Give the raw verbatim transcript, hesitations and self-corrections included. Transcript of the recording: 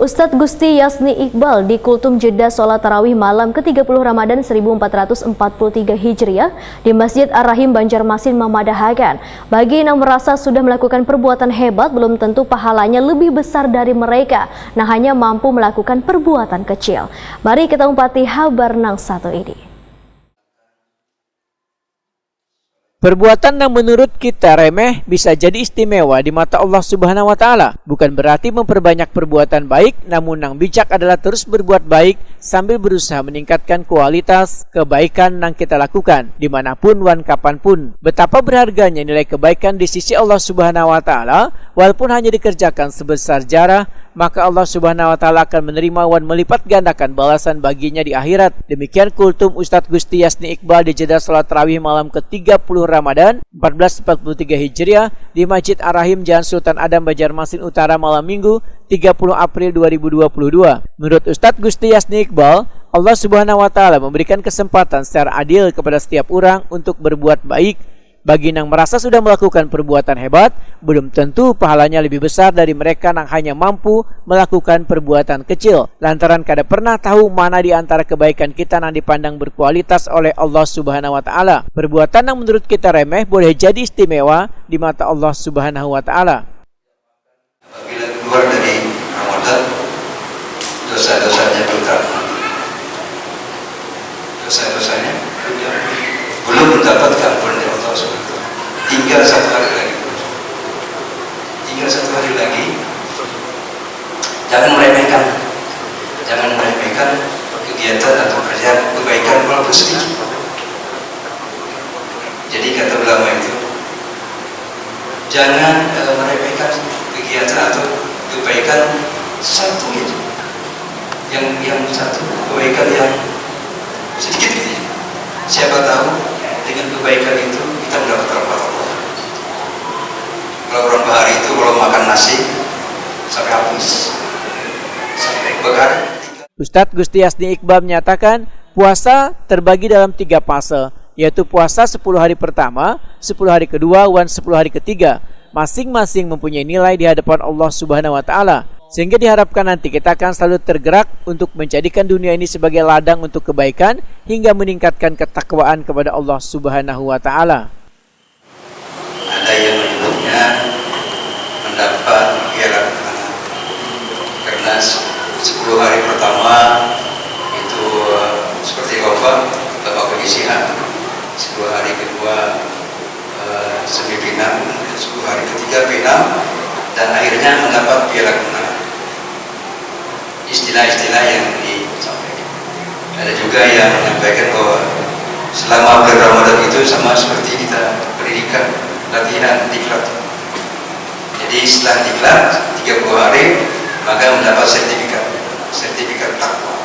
Ustadz Gusti Yasni Iqbal di Kultum Jeddah Salat Tarawih Malam ketiga puluh Ramadan seribu empat ratus empat puluh tiga Hijriah di Masjid Ar-Rahim Banjarmasin mamadahakan, bagi nang merasa sudah melakukan perbuatan hebat, belum tentu pahalanya lebih besar dari mereka nang hanya mampu melakukan perbuatan kecil. Mari kita umpati habar nang satu ini. Perbuatan nang menurut kita remeh bisa jadi istimewa di mata Allah Subhanahu wa Ta'ala. Bukan berarti memperbanyak perbuatan baik, namun nang bijak adalah terus berbuat baik sambil berusaha meningkatkan kualitas kebaikan nang kita lakukan, dimanapun wan kapanpun. Betapa berharganya nilai kebaikan di sisi Allah Subhanahu wa Ta'ala, walaupun hanya dikerjakan sebesar zarah, maka Allah Subhanahu wa Ta'ala akan menerima wan melipat gandakan balasan baginya di akhirat. Demikian kultum Ustadz Gusti Yasni Iqbal di Jeddah Salat Tarawih malam ketiga puluh Ramadan empat belas empat puluh tiga Hijriah di Masjid Ar-Rahim, Jalan Sultan Adam, Banjarmasin Utara, malam Minggu tiga puluh April dua ribu dua puluh dua. Menurut Ustadz Gusti Yasni Iqbal, Allah Subhanahu wa Ta'ala memberikan kesempatan secara adil kepada setiap orang untuk berbuat baik. Bagi nang merasa sudah melakukan perbuatan hebat, belum tentu pahalanya lebih besar dari mereka nang hanya mampu melakukan perbuatan kecil, lantaran kada pernah tahu mana di antara kebaikan kita nang dipandang berkualitas oleh Allah Subhanahu wa Ta'ala. Perbuatan nang menurut kita remeh boleh jadi istimewa di mata Allah Subhanahu wa Ta'ala. Apabila keluar dari Ramadan, dosa-dosanya belum terampuni. Dosa-dosanya belum mendapat keampunan dari Allah Subhanahu wa Ta'ala. Tinggal satu hari lagi. Tinggal satu hari lagi. Jangan meremehkan. Jangan meremehkan kegiatan atau kerja kebaikan walaupun sedikit. Jadi kata ulama itu, jangan eh, meremehkan kegiatan atau kebaikan satu itu. Yang yang satu kebaikan yang sedikit gitu ya. Siapa tahu dengan kebaikan itu kita mendapat rahmat Allah. Kalau orang bahari itu kalau makan nasi sampai habis, sampai bekar. Ustadz Gusti Yasni Iqbal menyatakan, puasa terbagi dalam tiga fase, yaitu puasa sepuluh hari pertama, sepuluh hari kedua, wan sepuluh hari ketiga. Masing-masing mempunyai nilai di hadapan Allah Subhanahu wa Ta'ala, sehingga diharapkan nanti kita akan selalu tergerak untuk menjadikan dunia ini sebagai ladang untuk kebaikan hingga meningkatkan ketakwaan kepada Allah Subhanahu wa Ta'ala. Ada yang menyebutnya mendapat piala kemenangan. Karena se- sepuluh hari pertama itu eh, seperti lomba, babak penyisihan. Sepuluh hari kedua eh, semifinal, sepuluh hari ketiga final, dan akhirnya mendapat piala kemenangan. Istilah-istilah yang disampaikan. Ada juga yang menyampaikan bahwa selama bulan Ramadan itu sama seperti kita pendidikan, latihan, diklat. Jadi setelah diklat tiga puluh hari, maka mendapat sertifikat, sertifikat takwa.